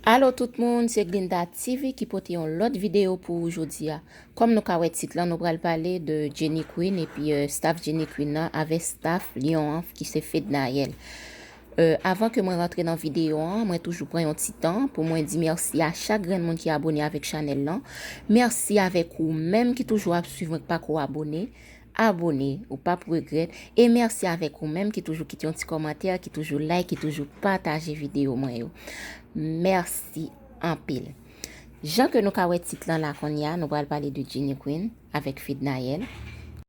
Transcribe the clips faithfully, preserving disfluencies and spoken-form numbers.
Alo tout moun, se Glinda T V ki pote yon lòt videyo pou ou jodi a. Kòm nou ka wè tit lan, nou pral pale de Jenny Queen epi euh, staff Jenny Queen nan avèk staff Lyon an ki se Fednaelle. Euh, avan ke mwen rantre nan videyo an, mwen toujou pran yon ti tan pou mwen di mèsi a chak grenn moun ki abone avèk chanèl lan. Mèsi avèk ou menm ki toujou ap swiv mwen, ki pako abone. Abone, ou p ap regrèt. E mèsi avèk ou menm ki toujou kite yon ti kòmantè, ki toujou like, ki toujou pataje videyo mwen yo. Mèsi anpil. Jan ke nou ka wè tit lan la kounye a, nou pral pale de Jenny Queen avèk Fednaelle.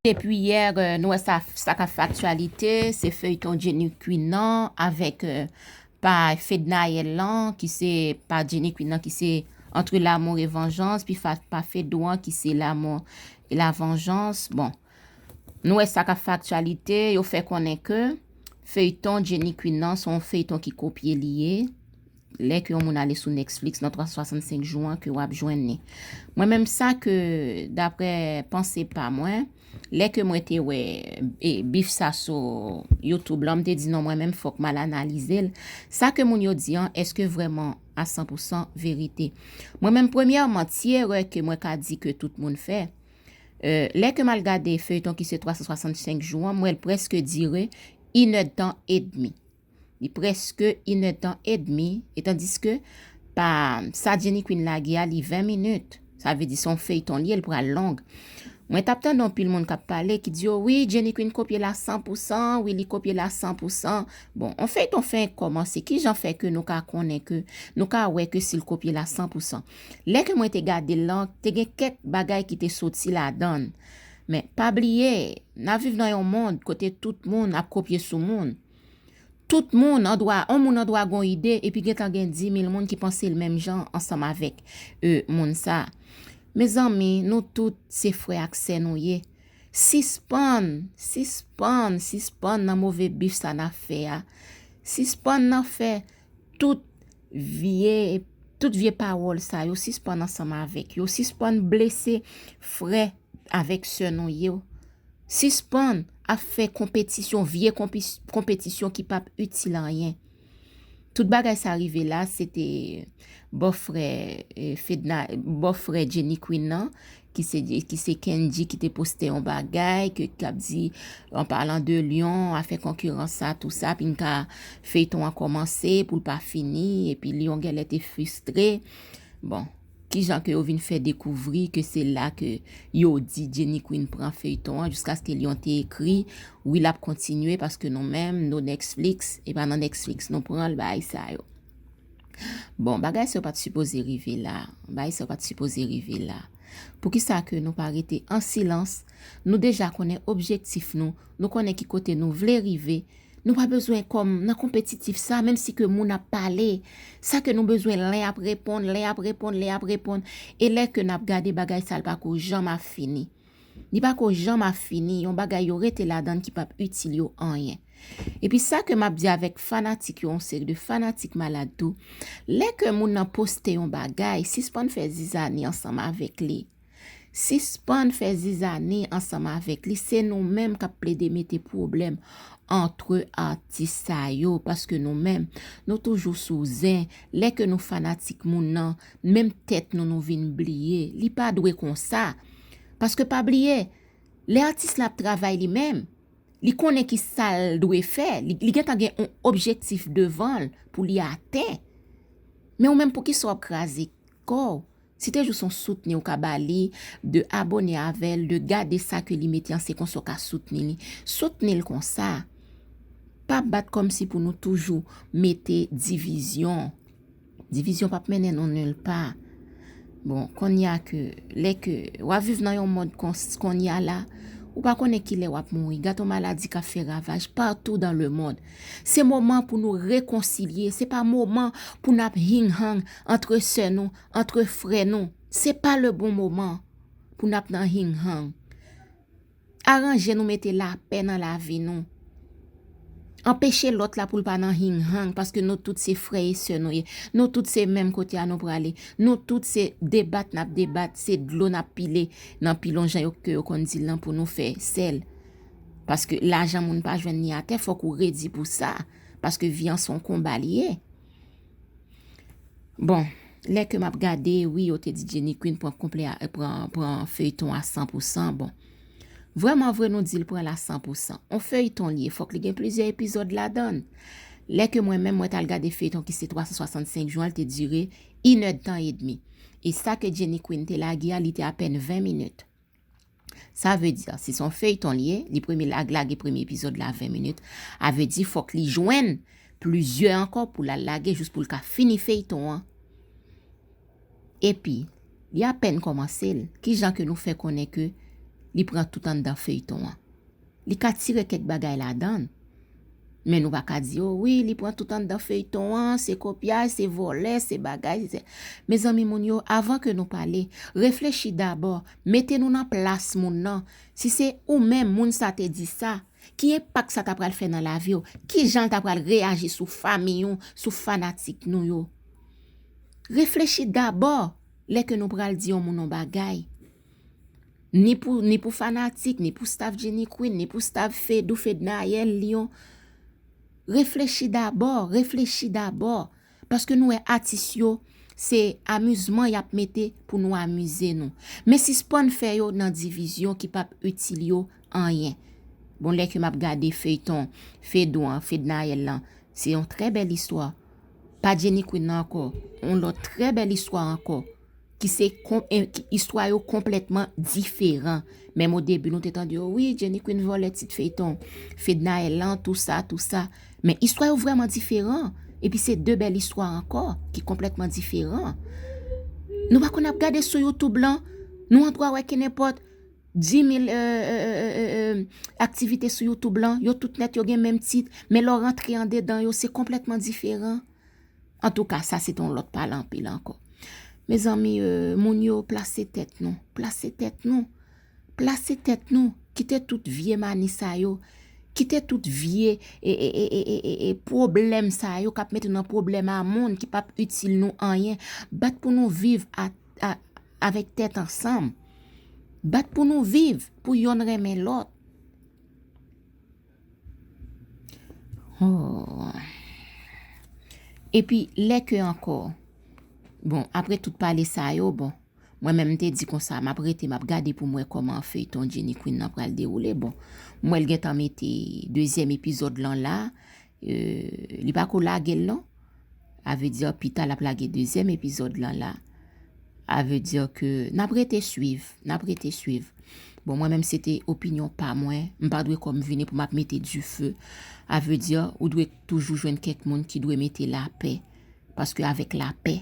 Depi yè, euh, nou wè sa, sa k ap fè aktyalite, se feyton Jenny Queen nan avèk euh, pa Fednaelle lan, ki se pa Jenny Queen nan, ki se Entre l'amour et vengeance, pi fa, pa Fedou an, ki se L'amour et la vengeance. Bon, nou wè sa k ap fè aktyalite, yo fè konnen ke feyton Jenny Queen nan se yon feyton ki kopye li ye. Lè ke yon moun ale sou Netflix nan twa san swasannsenk jou an ke w ap jwenn li. Mwen menm sa ke, daprè panse pa mwen, lè ke mwen te wè e, bif sa sou YouTube lan, m te di non, mwen menm fòk m al analize l. Sa ke moun yo di an, èske vrèman a san pou san verite? Mwen menm, premyèman, ti erè ke mwen ka di ke tout moun fè, euh, lè ke m al gade feyton ki se twa san swasannsenk jou an, m wè l prèske dire inèdtan edmi. Li prèske inèdtan edmi, e tandiske pa sa Jenny Queen lage a, li ven minit. Sa vle di se yon feyton li ye, l pral long. Mwen t ap tande yon pil moun k ap pale, ki di yo, wi, Jenny Queen kopye l a san pou san, wi, li kopye l a san pou san. Bon, yon feyton fenk kòmanse, kijan fè ke nou ka konnen ke, nou ka wè ke si l kopye l a san pou san? Lè ke mwen te gade l lan, te gen kèk bagay ki te soti ladan l. Men, pa bliye, n ap viv nan yon mond kote tout moun ap kopye sou moun. Tout moun an dwa, yon moun an dwa gon ide, epi gentan gen di mil moun ki panse l menm jan ansanm avèk euh, moun sa. Mezanmi, nou tout se frè ak sè nou ye. Sispann, sispann, sispann nan move bif sa n ap fè a. Sispann nan fè tout vye, tout vye pawòl sa yo, sispann ansanm avèk yo. Sispann blese frè avèk sè nou yo. Sispann ap fè konpetisyon, vye konpis- konpetisyon ki p ap itil anyen. Tout bagay sa rive la, se te bòfrè eh, Fedna, bòfrè Jenny Queen nan, ki se, ki se Kendji, ki te poste yon bagay, ke, k ap di, an palan de Lyon, afè konkirans sa, tou sa, pinka feyton an kòmanse, pou l pa fini, epi Lyon genlè te fristre. Bon, kijan ke yo vin fè dekouvri ke se la ke yo di Jenny Queen pran feyton an, jiskaske Lyon te ekri, wi, l ap kontinye, paske nou menm, nou Netflix, e pa nan Netflix nou pran l, bagay sa yo. Bon, bagay sa yo pa t sipoze rive la. Bagay sa yo pa t sipoze rive la. Poukisa ke nou pa rete an silans? Nou deja konnen objektif nou, nou konnen ki kote nou vle rive. Nou pa bezwen kòm nan konpetitif sa, menm si ke moun ap pale. Sa ke nou bezwen, len ap reponn, len ap reponn, len ap reponn. E lè ke n ap gade bagay sa, l pa ko janm ap fini. Li pa ko janm ap fini, yon bagay yo rete ladan l ki p ap itil yo anyen. Epi sa ke m ap di avèk fanatik yo, yon seri de fanatik malad tou, lè ke moun nan poste yon bagay, sispann fè zizani ansanm avèk li. Sispann fè zizani ansanm avèk li. Se nou menm k ap plede mete pwoblèm antre atis sa yo, paske nou menm, nou toujou sou zen. Lè ke nou fanatik moun nan, menm tèt nou, nou vin bliye. Li pa dwe konsa. Paske pa bliye, lè atis la ap travay li menm, li konnen ki sa l dwe fè. Li, li gentan gen yon objektif devan l pou li atenn. Men ou menm, poukisa w ap kraze kò w? Si te jis yon soutni ou ka ba li, de abone avè l, de gade sa ke li mete an, se konsa w ka soutni li. Soutni l konsa. Pa bat kòmsi pou nou toujou mete divizyon. Divizyon p ap mennen nou nil pa. Bon, kounye a ke, lè ke w ap viv nan yon mond kon, kounye a la, ou pa konnen kilè w ap mouri. Gato maladi k ap fè ravaj partout dans le monde. Se moman pou nou rekonsilye. Se pa moman pou n ap hing-hang antre sè nou, antre frè nou. Se pa le bon moman pou n ap nan hing-hang. Aranje nou mete lapè nan lavi nou. Anpeche lòt la pou l pa nan hing-hang, paske nou tout se frè e sè nou ye. Nou tout se menm kote a nou prale. Nou tout se debat n ap debat, se dlo n ap pile nan pilon jan yo ke yo konn di l lan pou nou fè sèl. Paske lajan moun pa jwenn li atè, fòk ou redi pou sa. Paske vi an se yon konba li ye. Bon, lè ke m ap gade, wi, yo te di Jenny Queen pran konplè a, pran, pran feyton a san pou san. Bon, vrèman vre, nou di l pran l a san pou san. On feyton li ye, fòk li gen plizyè epizòd ladan l. Lè ke mwen menm, mwen t al gade feyton ki se twa san swasannsenk jou an, l te dire inèdtan edmi. E sa ke Jenny Queen te lage a, li te apèn ven minit. Sa vle di, si se yon feyton li ye, li premye lag-, lage premye epizòd la ven minit, a vle di fòk li jwenn plizyè ankò pou l al lage jis pou l ka fini feyton an. Epi, li apèn kòmanse l, kijan ke nou fè konnen ke li pran tout anndan feyton an? Li ka tire kèk bagay ladan l. Men nou pa ka di, o wi, li pran tout anndan feyton an, se kopyaj, se vòlè, se bagay, se... Mezanmi, moun yo, avan ke nou pale, reflechi dabò, mete nou nan plas moun nan. Si se ou menm, moun sa te di sa, ki enpak sa ta pral fè nan lavi w? Kijan l ta pral reyaji sou fanmi w, sou fanatik nou yo? Reflechi dabò lè ke nou pral di yon moun yon bagay. Ni pou, ni pou fanatik, ni pou staff Jenny Queen, ni pou staff Fedou, Fednaelle, Lion. Reflechi dabò, reflechi dabò. Paske nou wè atis yo, se amizman y ap mete pou nou amize nou. Men sispann fè yo nan divizyon ki p ap itil yo anyen. Bon, lè ke m ap gade feyton Fedou an, Fednaelle lan, se yon trè bèl istwa. Pa Jenny Queen nan ankò, yon lòt trè bèl istwa ankò, ki se kon-, eh, ki istwa yo konplètman diferan. Menm o debi, nou te tande yo, wi, Jenny Queen vòlè tit feyton Fednaelle lan, tou sa, tou sa. Men istwa yo vrèman diferan. Epi se de bèl istwa ankò, ki konplètman diferan. Nou pa konn ap gade sou YouTube lan, nou an dwa wè kenenpòt dis mil, euh, euh, euh, euh, euh, aktivite sou YouTube lan, yo tout nèt, yo gen menm tit, men lè w rantre andedan yo, se konplètman diferan. Antouka, sa se te yon lòt pale anpil ankò. Mezanmi, euh, moun yo, plase tèt nou, plase tèt nou, plase tèt nou, kite tout vye mani sa yo, kite tout vye e, e, e, e, e, e, e pwoblèm sa yo k ap mete nou nan pwoblèm a moun, ki p ap itil nou anyen. Bat pou nou viv a, a, avèk tèt ansanm. Bat pou nou viv, pou yonn renmen lòt. Oh. Epi, lè ke ankò, bon, apre tout pale sa yo, bon, mwen menm m te di konsa, m ap rete, m ap gade pou m wè kòman feyton Jenny Queen nan pral dewoule. Bon, m wè l gentan mete dezyèm epizòd lan la, euh, li pa ko lage l non. A vle di, pita l ap lage dezyèm epizòd lan la. A vle di ke n ap rete swiv, n ap rete swiv. Bon, mwen menm se te opinyon pa mwen, m pa dwe kò m vini pou m ap mete dife. A vle di, ou dwe toujou jwenn kèk moun ki dwe mete lapè. Paske avèk lapè,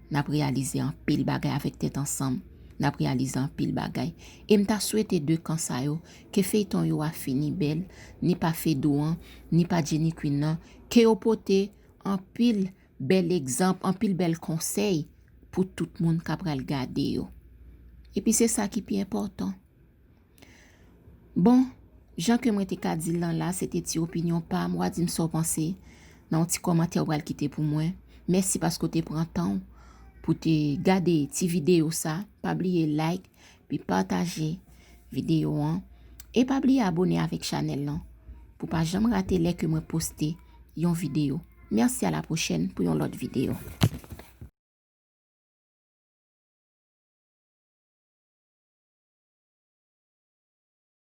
n ap reyalize anpil bagay avèk tèt ansanm. N ap reyalize anpil bagay. E m ta swete de kan sa yo, ke feyton yo a fini bèl, ni pa Fedou an, ni pa Jenny Queen nan, ke yo pote anpil bèl egzanp, anpil bèl konsèy pou tout moun k ap pral gade yo. Epi se sa ki pi enpòtan. Bon, jan ke mwen te ka di l lan la, se te ti opinyon pa m, w a di m sa w panse nan yon ti kòmantè w pral kite pou mwen. Mèsi paske w te pran tan w pou te gade ti videyo sa. Pa bliye like, pi pataje videyo an. E pa bliye abone avèk chanèl lan pou pa janm rate lè ke mwen poste yon videyo. Mèsi, a la pwochèn pou yon lòt videyo.